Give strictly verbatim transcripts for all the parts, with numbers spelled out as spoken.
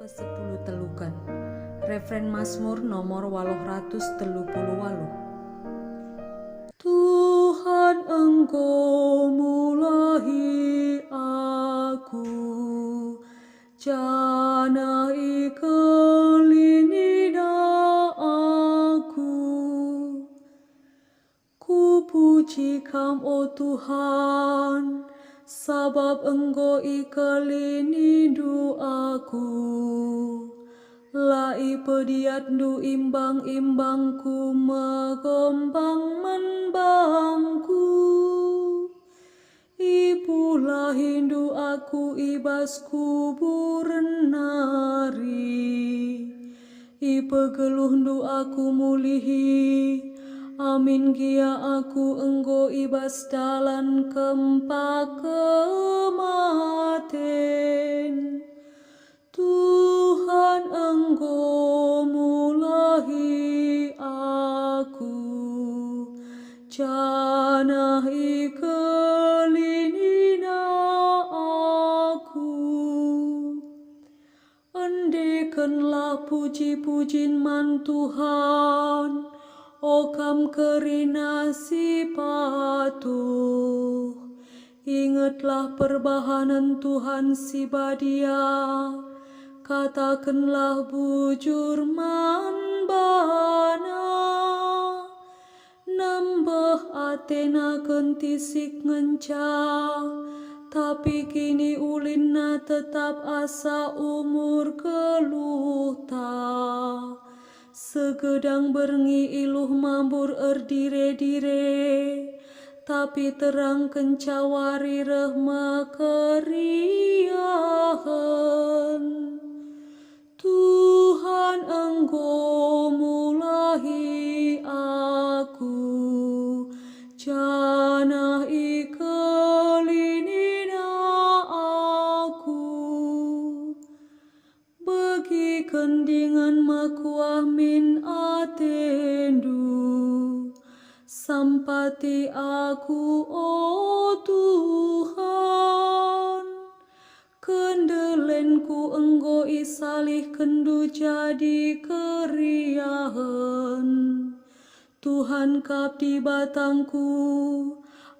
Pesepuluh teluken. Refren Mazmur nomor waluh ratus telu puluh waluh. Tuhan enggo mulahi aku, janah ikelininNa aku. Kupuji Kam, o Tuhan, sabap enggo ikelinindu aku. La ipediatndu imbang-imbangku megombang man bangku. Ipulahindu aku i bas kuburen nari. Ipegeluhndu aku mulihi, amin gia aku enggo i bas dalan kempak kematen. Tuhan enggo mulahi aku, janah ikelininNa aku. Endekenlah puji-pujin man Tuhan, o kam kerina si patuh. Ingetlah perbahanen Tuhan si Badia, katakenlah bujur man baNa. Nembeh ateNa kentisik ngenca, tapi kiniulinNa tetap asa umur geluhta. Segedang berngi iluh mambur erdire-dire, tapi terang kenca wari reh mekeriahen. Tuhan enggo mulahi aku, janah ikelininNa aku. Begiken dingen mekuah min atendu, sampati aku, o Tuhan. Kendelenku enggo isalihkenNdu jadi keriahen. Tuhan kap Dibatangku,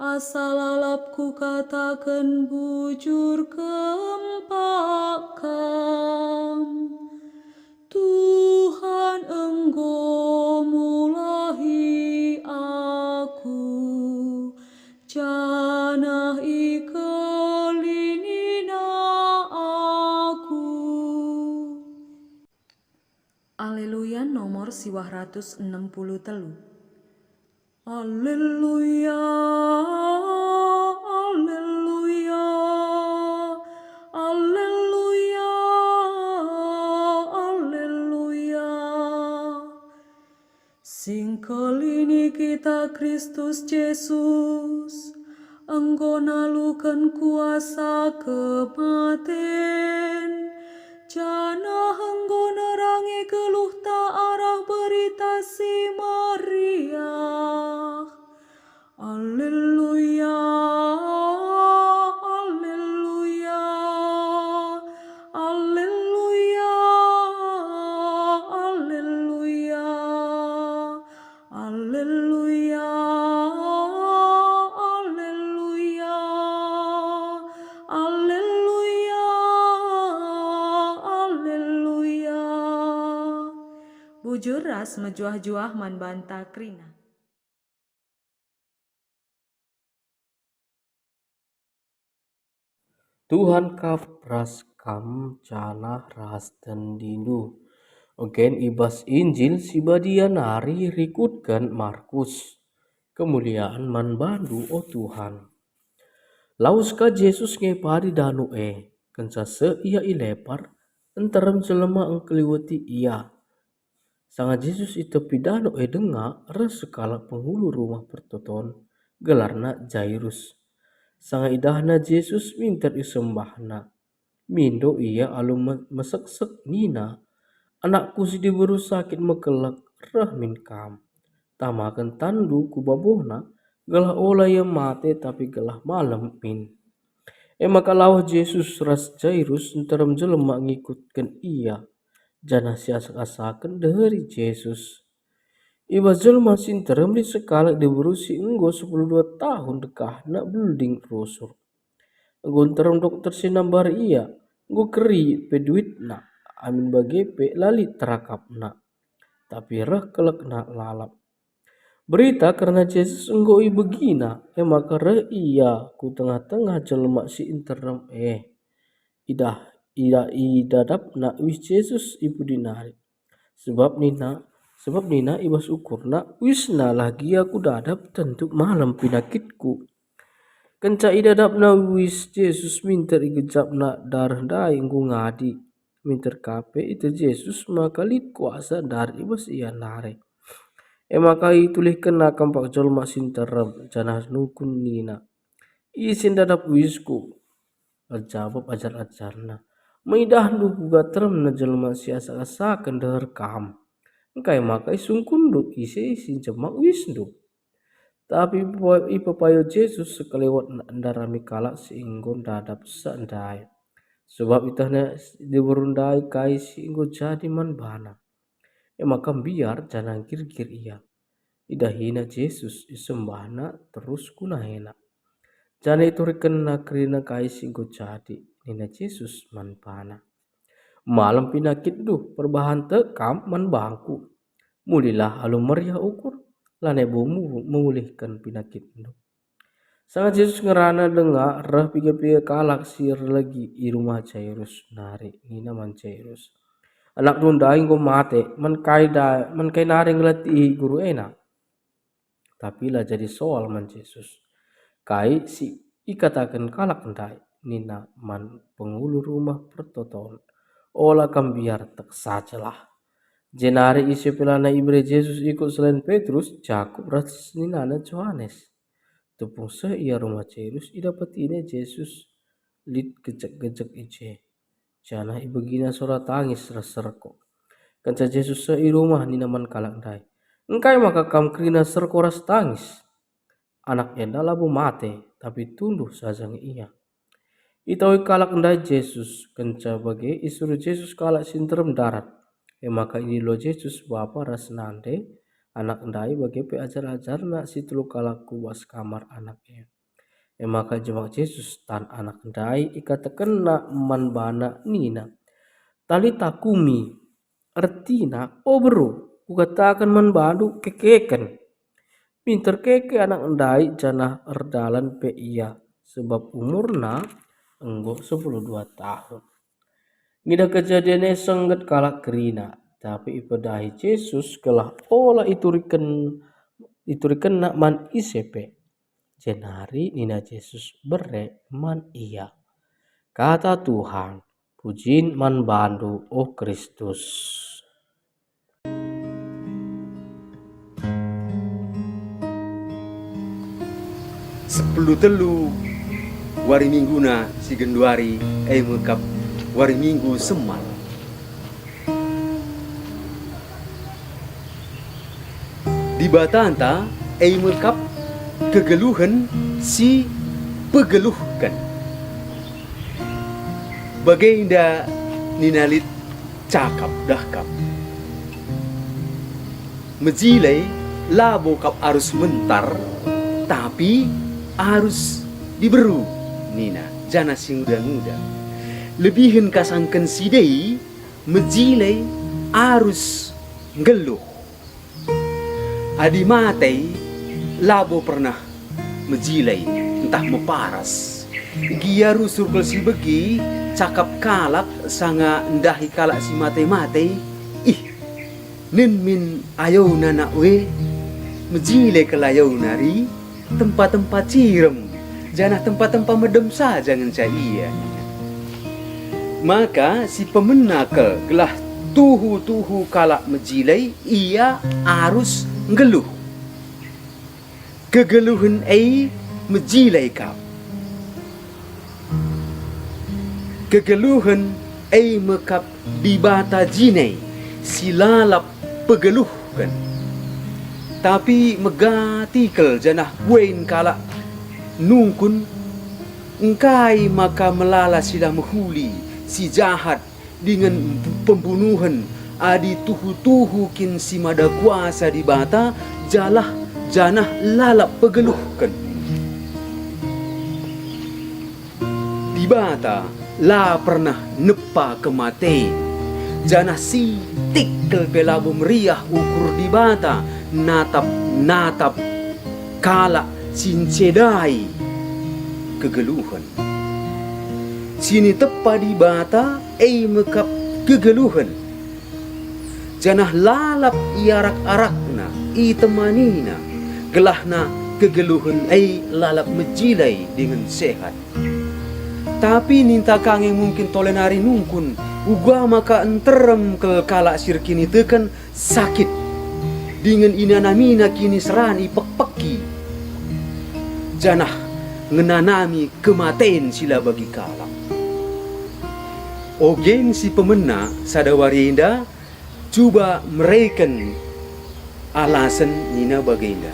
asa lalap kukataken bujur kempak Kam. Tuhan enggo mulahi aku, janah ikelininNa aku. Aleluya nomor siwah ratus enem puluh telu. Aleluya, aleluya, aleluya, aleluya. Singkelini kita Kristus Jesus, enggo naluken kuasa kematen, janah enggo nerangi geluhta arah Berita Si Meriah. Aleluya, aleluya, aleluya, aleluya. Aleluya, aleluya, aleluya, aleluya. Bujur ras mejuah-juah man banta kerina. Tuhan kap ras kam janah ras tendindu. Ogen i bas Injil si Badia nari rikutken Markus. Kemulian man bandu, o Tuhan. Lawes ka Jesus ngepari dano e, kenca seh ia i lepar, nterem jelma engkeliweti ia. Sanga Jesus i tepi dano e denga reh sekalak pengulu rumah pertoton, gelarna Jairus. Sanga idahna Jesus minter isembahna. Mindo ia alu me-, meseksek nina, "Anakku si diberu sakit mekelek, reh min Kam. Tamaken tanNdu ku babona, gelah ola ia mate tapi gelah malem min." E maka lawes Jesus ras Jairus nterem jelma ngikutken IA, janah siasak-asaken ndeheri Jesus. I bas jelma si nterem lit sekalak diberu si enggo sepuluh dua tahun dekahna belding rusur. Enggo nterem dokter si nambari ia, enggo keri pe duitna, amin bage pe la lit terakapna, tapi reh kelekna lalap. Berita kerna Jesus enggo ibegina, e maka reh ia ku tengah-tengah jelma si nterem e. Idah, idah, idadapna uis Jesus i pudi nari. Sebab nina, sebab nina i bas ukurna, "Uisnalah gia kudadap, tentu malem pinakitku." Kenca idadapna uis Jesus minter igejapna dareh ndai enggo ngadi. Minter ka pe ieteh Jesus maka lit kuasa dareh i bas ia nari. E maka itulihkenna kempak jelma si nterem, janah nungkun nina, "Ise ndadap uisku?" Erjabap ajar-ajarna, "Meidahndu kuga teremna jelma si asak-asaken ndeher Kam. Engkai maka isungkunndu ise si njemak uisndu?" Tapi ipe-, ipepayo Jesus sekelewet ndarami kalak si enggo ndadap seh ndai, sebab ietehna diberu ndai kai si enggo jadi man bana. E maka mbiar janah nggirgir ia. Idahina Jesus, isembahna, terus kunahena. Janah iturikenna kerina kai si enggo jadi. Nina Jesus man bana, "Malem pinakitndu, perbahan tek kam man bangku. Mulilah alu meriah ukur, lanai bo mu-, memulihken pinakitndu." Sanga Jesus ngerana denga reh piga-piga kalak si erlegi i rumah Jairus nari, nina man Jairus, "Anakndu ndai enggo mate, man kai da-, man kai nari ngelatihi guru ena?" Tapi la jadi soal man Jesus kai si ikataken kalak ndai, nina man pengulu rumah pertoton, "Ola kam mbiar, tek sajalah." Jenari ise pe lanai ibere Jesus ikut selain Petrus, Jakup ras seninana Johanes. Tupung seh ia rumah Jairus, idapetna Jesus lit gejek-gejek i je, janah ibegina sora tangis ras serko. Kenca Jesus seh i rumah, nina man kalak ndai, "Engkai maka kam kerina serko ras tangis? Anak enda labo mate, tapi tunduh saja nge ia." Itawai kalak ndai Jesus, kenca bage isuruh Jesus kalak si nterem ndarat. E maka idilo Jesus bapa ras nande anak ndai bage pe ajar-ajarna si telu kalak ku bas kamar anak e. E maka ijemak Jesus tan anak ndai, ikatakenna man bana nina, "Talita kumi," ertina, "O beru, kukataken man bandu, kekeken." Minter keke anak ndai janah erdalan pe ia, sebab umurna enggo sepuluh dua tahun. Ngidah kejadin e sengget kalak kerina, tapi ipedahi Jesus gelah ola ituriken, iturikenna man ise pe. Jenari nina Jesus bere man ia, "Kata Tuhan, pujin man bandu, o Kristus." Sepuluh telu wari mingguna si genduari, e me kap wari Minggu Semal. Dibatanta e me kap kegeluhen si pegeluhken. Bagenda nina lit cakap dah kap. Mejile labo kap arus mentar, tapi arus diberu, nina, janah si nguda-nguda. Lebihen kasangken si dei, mejile arus nggeluh. Adi mate, labo pernah mejile ntah meparas. Gia rusur kal si begi cakap kalak sanga ndahi kalak si mate-mate, ih, nin min ayona nak we, mejile kal ayona ri tempa-tempa cirem, janah tempa-tempa medem saja ngenca ia. Maka si pemena kal gelah tuhu-tuhu kalak mejile ia arus nggeluh. Kegeluhen e mejile kap. Kegeluhen e me kap Dibata jine si lalap pegeluhken. Tapi megati kal janah buin kalak nungkun Engkai maka melala si la mehuli, si jahat, dingen pembunuhen, adi tuhu-tuhu kin si mada kuasa Dibata, jalah, janah lalap pegeluhken? Dibata la pernah nepa kematen, janah sitik kal pe labo meriah ukur Dibata natap-natap kalak si ncedai kegeluhen. Si nitepa Dibata e me kap kegeluhen, janah lalap iarak-arakNa, itemanina, gelahna kegeluhen e lalap mejilai dingen sehat. Tapi ninta ka nge mungkin tole nari nungkun, uga maka nterem kal kalak si erkiniteken sakit, dingen inanamina kiniseran ipekpeki, janah ngenanami kematen si la bagi kalak. O gen si pemena sada wari enda, cuba mereken alasen nina bagenda.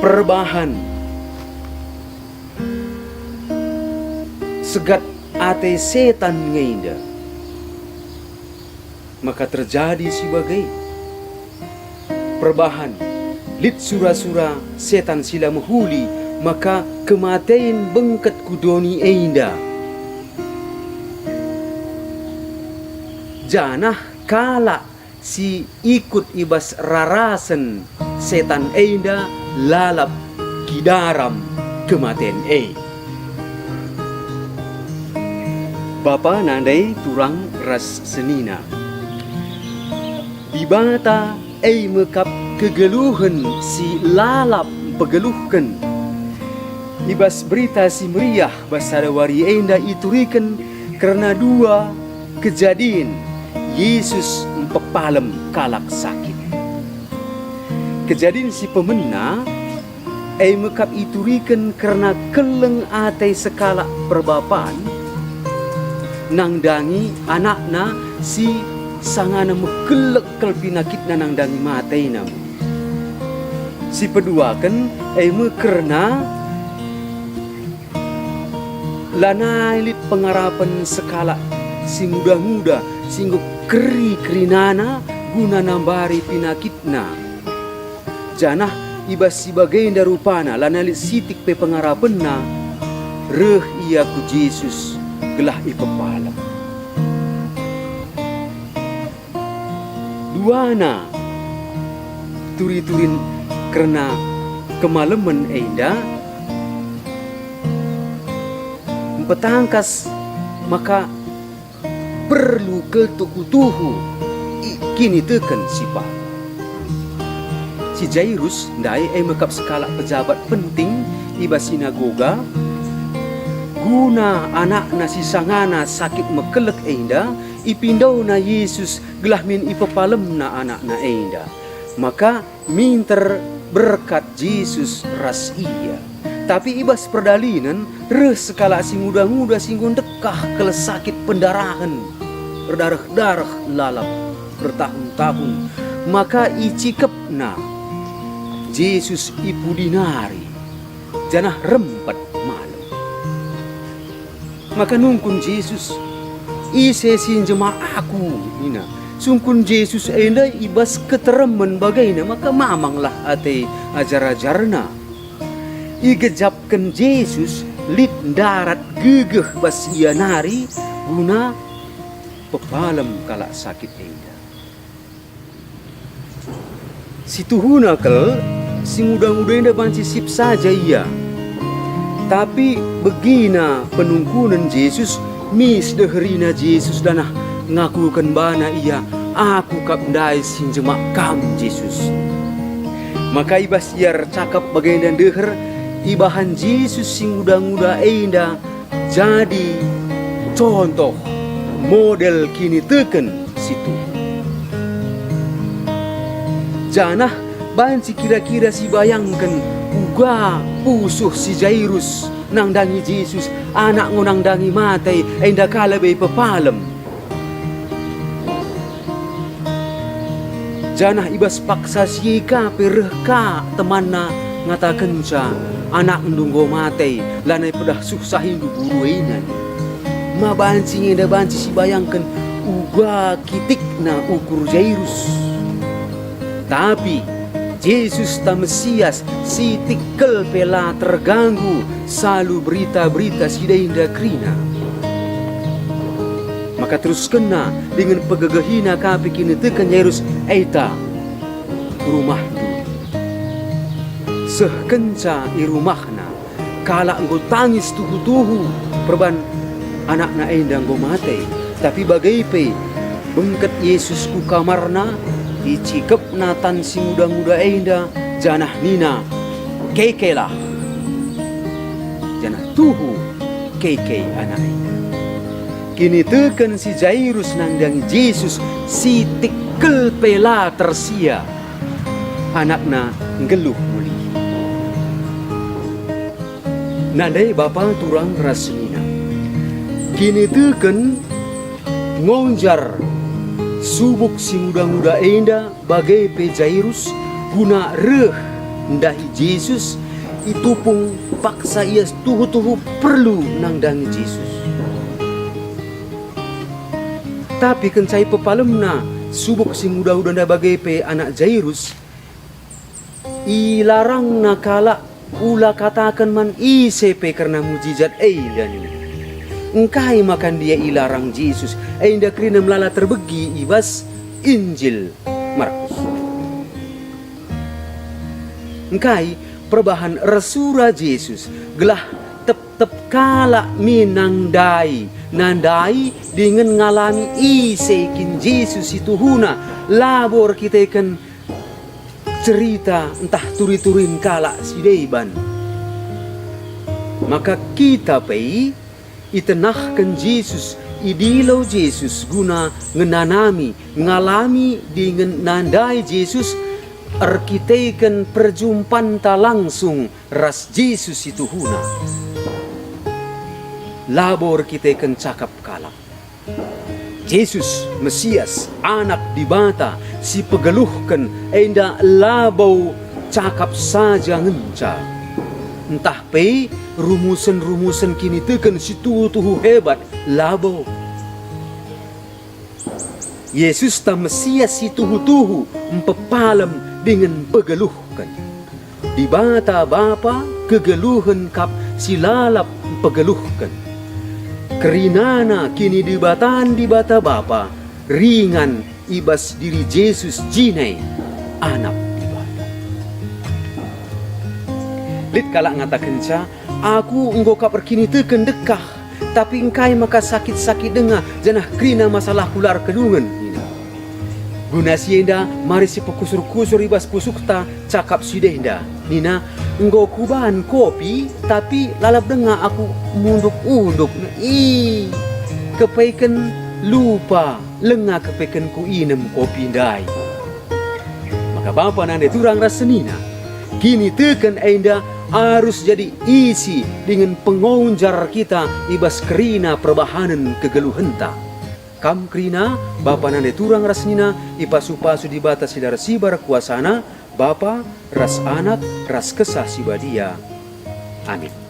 Perbahan segat ate setan nge enda. Maka terjadi si bage. Perbahan, lit sura-sura setan si la mehuli, maka kematen bengket ku doni enda. Janah kalak si ikut i bas rarasen setan enda lalap kidaram kematen e. Bapa nandai turang ras senina. Dibata e me kap kegeluhen si lalap mpegeluhken. I bas Berita Si Meriah bas sada wari enda ituriken kerna dua kejadin Jesus mpepalem kalak sakit. Kejadin si pemena e me kap ituriken kerna keleng ate sekalak perbapan nandangi anakna si sangana mekelek kal pinakitna nandangi matena me. Si peduaken e me kerna lanai lit pengarapen sekalak si nguda-nguda si enggo keri-kerinana guna nambari pinakitna. Janah i bas si bagenda rupana lanai lit sitik pe pengarapenna, reh ia ku Jesus gelah ipepalem. Duana turi-turin kerna kemalemen enda mpetangkas maka perlu kal tuhu-tuhu i-, kiniteken si padan. Si Jairus ndai e me kap sekalak pejabat penting i bas sinagoga. Guna anakna si sangana sakit mekelek enda, ipindona Jesus gelah min ipepalemna anakna enda. Maka minter berkat Jesus ras ia. Tapi i bas perdalinen reh sekalak si nguda-nguda si enggo ndekah kal sakit pendarahen, erdareh-dareh lalap bertahun-tahun, maka icikepna Jesus i pudi nari, janah rempet malem. Maka nungkun Jesus, "Ise si njemak Aku?" nina. Sungkun Jesus enda i bas keteremen bagena, maka mamanglah ate ajar-ajarNa. Igejapken Jesus lit ndarat gegeh bas ia nari guna pepalem kalak sakit enda. Si tuhuna kal, si nguda-nguda enda banci sip saja ia. Tapi begina penungkunen Jesus, mis deherina Jesus janah ngakuken bana ia, "Aku kap ndai si njemak Kam, Jesus." Maka i bas ia ercakap bagenda ndeher, ibahan Jesus si nguda-nguda enda jadi contoh model kiniteken si tuhu. Janah banci kira-kira sibayangken uga pusuh si Jairus nandangi Jesus, anak enggo nandangi mate, enda kal lebe ipepalem. Janah i bas paksa si e ka pe reh ka temanna ngatakenca, "Anakndu enggo mate, lanai pedah suhsahindu guru enda." Ma banci nge enda banci sibayangken uga kitikna ukur Jairus. Tapi Jesus ta Mesias si tikkel pe la terganggu salu berita-berita si enda kerina. Maka teruskenna dingen pegegehina ka pe kiniteken Jairus, "Enda, rumahndu." Seh kenca i rumahna, kalak enggo tangis tuhu-tuhu perban anakna enda enggo mate. Tapi bage pe, bengket Jesus ku kamarna, icikepna tan si nguda-nguda enda, janah nina, "Kekelah!" Janah tuhu keke anak enda. Kiniteken si Jairus nandangi Jesus si tikkel pe la tersia. Anakna nggeluh mulihi. Nandai bapa turang ras senina. Kiniteken ngonjar subuk si nguda-nguda enda bage pe Jairus guna reh ndahi Jesus, itupung paksa ia tuhu-tuhu perlu nandangi Jesus. Tapi kenca ipepalemna subuk si nguda-nguda enda bage pe anak Jairus, ilarangna kalak ula kataken man ise pe kerna mujijat enda nina. Engkai maka ndia ilarang Jesus, enda kerina melala terbegi i bas Injil Markus. Engkai perbahan ersura Jesus gelah tep-tep kalak min nandai, nandai dingen ngalami ise kin Jesus si tuhuna, labo erkiteken cerita ntah turi-turin kalak si deban. Maka kita pe itenahken Jesus, idilo Jesus guna ngenanami, ngalami dingen nandai Jesus erkiteken perjumpanta langsung ras Jesus si tuhuna. Labo erkiteken cakap kalak. Jesus, Mesias, Anak Dibata si pegeluhken enda labo cakap saja ngenca, ntah pe rumusen-rumusen kiniteken si tuhu-tuhu hebat, labo. Jesusta Mesias si tuhu-tuhu mpepalem dingen pegeluhken. Dibata Bapa kegeluhen kap si lalap mpegeluhken. Kerinana kinidibatan Dibata Bapa ringan i bas diri Jesus jine Anak Dibata. Lit kalak ngatakenca, "Aku enggo kap erkiniteken ndekah, tapi engkai maka sakit-sakit denga janah kerina masalahku la erkedungen?" nina. Guna si enda mari sipekusur-kusur i bas pusuhta cakap si denda. Nina, "Enggo kuban kopi, tapi lalap denga aku munduk-unduk. Ih, kepeken lupa, lenga kepeken kuinem kopi ndai." Maka bapa nande turang ras senina, kiniteken enda arus jadi isi dingen pengonjar kita i bas kerina perbahanen kegeluhenta. Kam kerina, bapa nande turang ras senina, ipasu-pasu Dibata si la ersibar kuasaNa, Bapa, ras Anak, ras Kesah Si Badia. Amin.